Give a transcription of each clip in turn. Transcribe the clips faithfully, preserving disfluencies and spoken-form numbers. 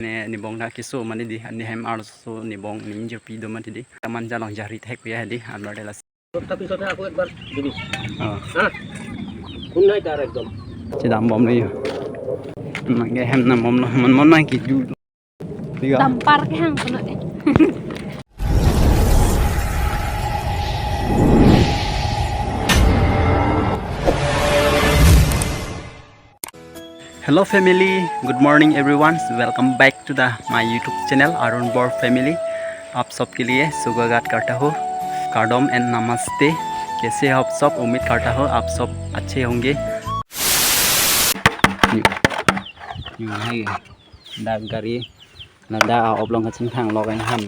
Ne nibong ta keso mane di, ani hem arloso nibong ning jirpi do mati di. Manja along jari thek piya di, anbar de lasi. Tapi soalnya aku ekbar gini. Oh. Hah? Kunai tar ekdom. Chedam bom lo yo. Nang ke hem nam bom lo, man mon nang kiju. Diga. Dampar ke hang kono de. Hello family, good morning everyone. Welcome back to the my YouTube channel Arun Bor family. आप सबके लिए सुप्रभात करता हूँ, kardom and namaste. कैसे हो आप सब? उम्मीद करता हूँ आप सब अच्छे होंगे। Dak gari, ladak a-oblong kachingthang lok ang ham.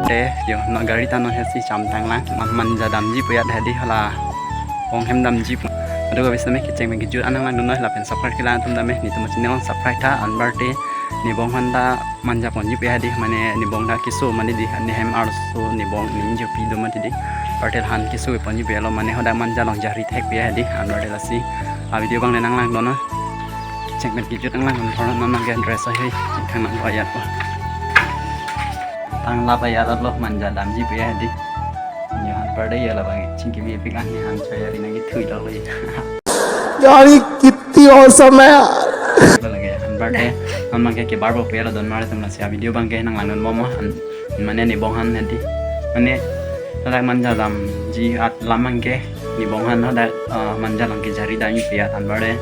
Te, yo, non gari ta non hesi cham tanglang, man manja damji puyat hedi hala, bong hem damji pu. Ado ka bisa me kecheng me kejut anang lang dunoi lapen subscribe kelang atum dame, netum channel subscribe tha, anbar te, nibong handa manja ponji piya di, mane nibong ta keso mane di, ani hem arloso nibong ning jirpi do mati di. Partel han keso ponji piya lo, mane hadak manja along jari thek piya di, anbar de lasi. A video bang le nang lang dono. Cheng pen kejut nang lang, non non nang ke dress ahi, chingthang nang lo ayat lo. Tang lap ayat lo, manja damji piya di. Ya, anbar de ya la bang, chingki mi pik ani han choya ri nang ithui lo lo ya. यार, ये कितनी औसम है यार। Lagi, anbar de, non bang ke kebar bo pera don mare tum lasi a video bang ke nang lang non momo han, mane nibong han hedi. Mane, ladak manja damji at lam bang ke, nibong han hadak, eh, manja along kejari damji puyat anbar de,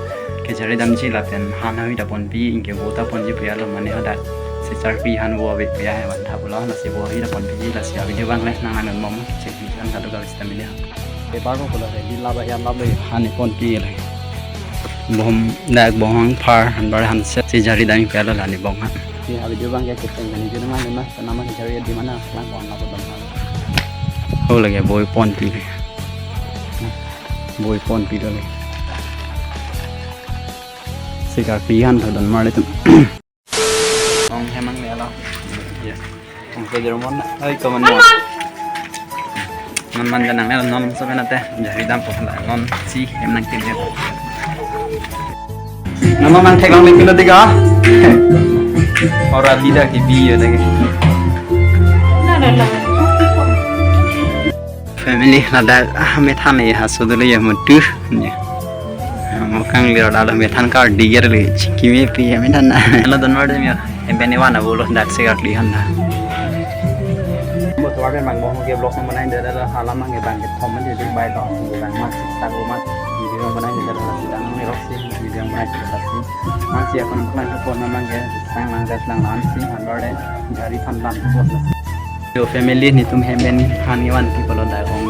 kejari damji lapen han hawi ta ponpi, ingke bo ta ponji puyat lo mane hadak, sechar pi han bo ave puyat hai van tha pulo, lasi bo hawi ta ponpi, lasi a video bang le nang lang non momo, chek bi kan kado ka stamina. Kebar ko pula re, di laba ya laba ya. Ani ponpi le. Bom dak bong hang phar, anbar han se, si jari dang pelo la nibong han. Ye, a video bang ke kecheng kan, juri mana ma, nama ke jari di mana, lang bong laba bang. Oh, lagi boi ponpi le. Boi ponpi do le. Sika pihan tho don mare tum. Ong hemang le alo. Ya. Ong ke German. Ai, kaman mo. Non manja nangne, non so benate. Jari dam po la. Non si hem nang kele. Nama mang thek lang le kilo tiga. Ora bida ki bi yo lagi. Na, na, na. Family ladak, ah, methan e ha sudule ya mutu. Ya. Mo kanglir ladak methan kar diger le chingki me pi ya methan na. Hello, don mare ya. Em bene wana bolo dak se kar lihan na. Mo to ake mang mo ke vlog mo nai de la hala mang ke bang ke comment de bai to. Bang mat tak mat video mo nai de la sidang ni rok si video mo nai de la si. Masih akan pernah ke phone mang ke sang lang dat lang lan si anbar de. Jari phan lam ko. Yo family, netum hem pen han ngevan pi pulo dak ong.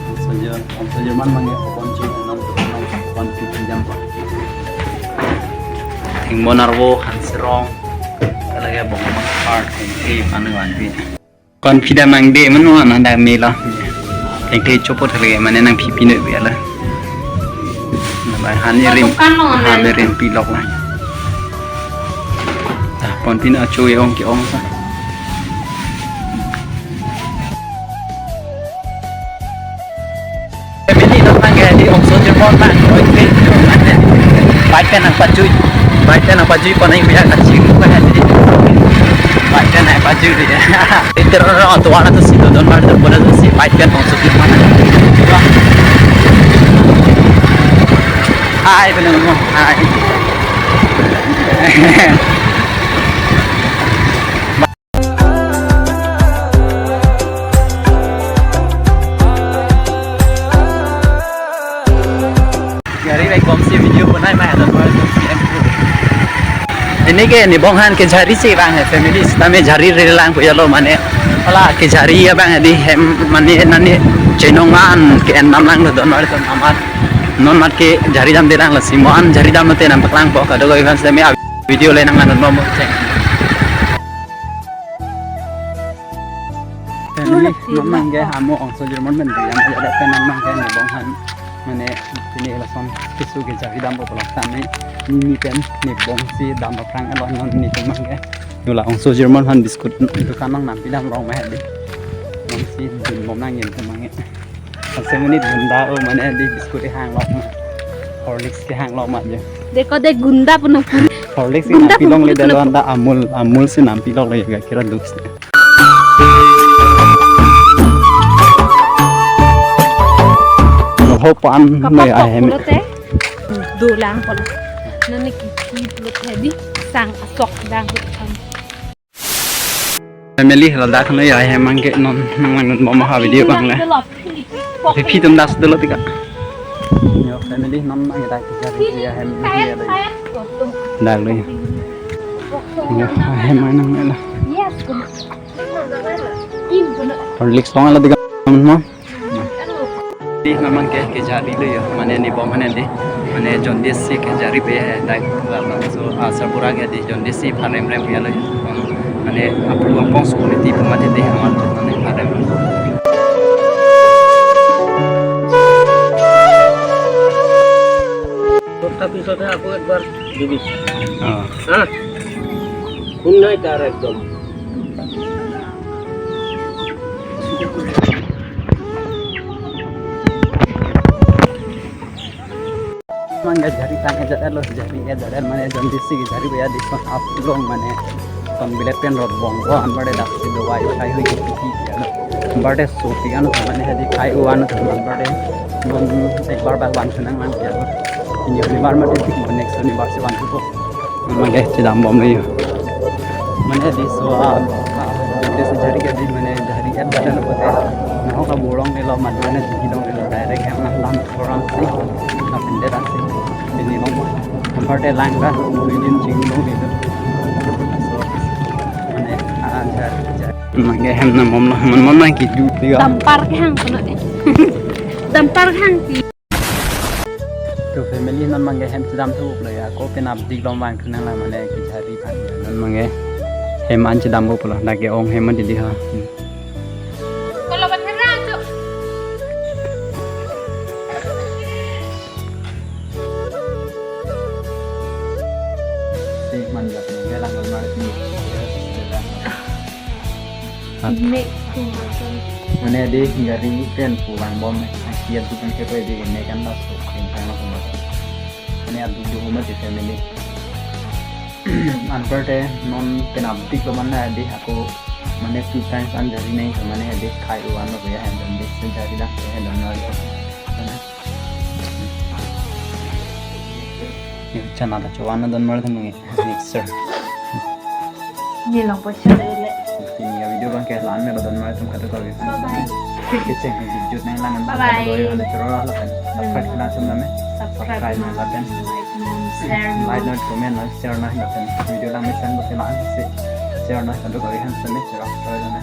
Ong sojor, ong sojor man mang ye, okon si, non, non, okon si, jam ko. Thing bonar wo, han serong. Lagi bong mang part, thing si, pan ngevan pi. Kon pida mang de, menu ana dak mela. Thing te chopot lagi, mane nang pi pi noi biala. Nabai han rim, han rim pi lok la. Dah, ponpi na cho ye ong ke ong sa. Family, non mang ke di ong sojor mon mang, oi, oi, oi, oi. Bike pen nang pajui. Bike pen nang pajui, pon ai biar kacil, bukan ya, jadi. Bike pen nang pajui, ya. Itu orang tua anak tu situ, don mare tu bola tu si bike pen ong sojor mon. Wah. Hai, benar mo. Hai. Gari bai kom si video banai mai ada baru si em. Ini ke nibong han ke jari si bang he family, sitame jari rilang puya lo mane. Hala ke jari ya bang di hem mane nani chenong an ke en nam lang lo don mare ton amat. Non mat ke jari dam de lang la si mo an jari dam te nam paklang po kado ko ivan sitame video le nang nang mo mo. Family, non mang ke amo ong sojor mon men yang ada pen non mang ke nibong han mane pini lason keso ke jari dam pulo tame nini pen nibong si dam aphrang alo non netum mang ke. Nula ong sojor mon han biscuit dukan nang nam pi dam rong mah di. Si dun bom nang yen temang ya. Asem ini gunda o mane di biscuit hang lok ma. Horlicks ke hang lok ma jo. Deko de gunda puno puri. Horlicks ke gunda nampi longle puno dalo anda Amul, Amul si nampi longle ya kira dus. Ho pan noi ahem. Pulote. Dolang polo. Nani ki ki pulote di sang asok dang pulote. Family, ladak noi ahem abangke non nang lang bom ha video abang le. Phi phi tum das dolo tika. Yo family non nang dak kejari ahem abangke. Dak lo. Yo ahem nang la. Horlicks long la tika mo. Di non abangke kejari lo yo, mane ni bom mane di, mane jaundice si kejari pe ya, dak so asar pura ke di jaundice si pharem rem ya lo yo, mane aphu apong school ti pu mati di amat mane pharem. তোরটা পিছতে আকৌ একবাৰ দিবি। অ। হা? শুন নাই তাৰ একদম। Mane jari tang ejat lo, jari ejat mane jaundice si jari ya di son aplong mane ton bilet pen rot bong ko anbar de dak si dawai khai hui ki ki ya lo. Anbar de so ti kan mane hadi khai u an anbar de non ek bar ba wan sunang lang ya lo. Ini ini bar mati tik next ini bar si wan ko. Mane chedam bom lo yo. Mane di so a di si jari ke di mane jari ejat lo ko te. Nah ka burong ni lo mane jigi dong ni lo direct hem na lam orang si. Nah pendek si. Ini lo. Anbar de lang ka. Ini jigi dong ni lo. So mane ah jari jari. Mane hem na bom lo. Mane bom na ki ju ti ga. Dampar ke hang kono de. Dampar ke hang ti. To family non mane hem chedam thu lo ya ko penap dik lom vang thu nang la mane kejari phan non mane hem an chedam bo pulo dak ke ong hem an di ha. Kalau ban hera tu. Si man la ni lang mal ni. Mek kumasan. Mane di gari pen pu vang bom akia tu kan ke di ne kan das tu kan kan lo kuma. Mane adu du mati family. Anpar te non penap tik lo mane di ako mane two times an jari nai mane di khai u an lo ya han dan di sen jari dak ya dan lo. Chana ta chuan na don mar thang ngi mixer. Ni long po chale le. Ini ya video abangke la-an me lo don mar thang kata kali. Bye bye. Keceng ni video nang lang. Bye bye. Halo choro la kan. Subscribe na sum na me. Subscribe na la kan. Like na, share na. Like na, comment na, share na la kan. Video lang me sen bo la-an si share na kata kali han sen me choro na.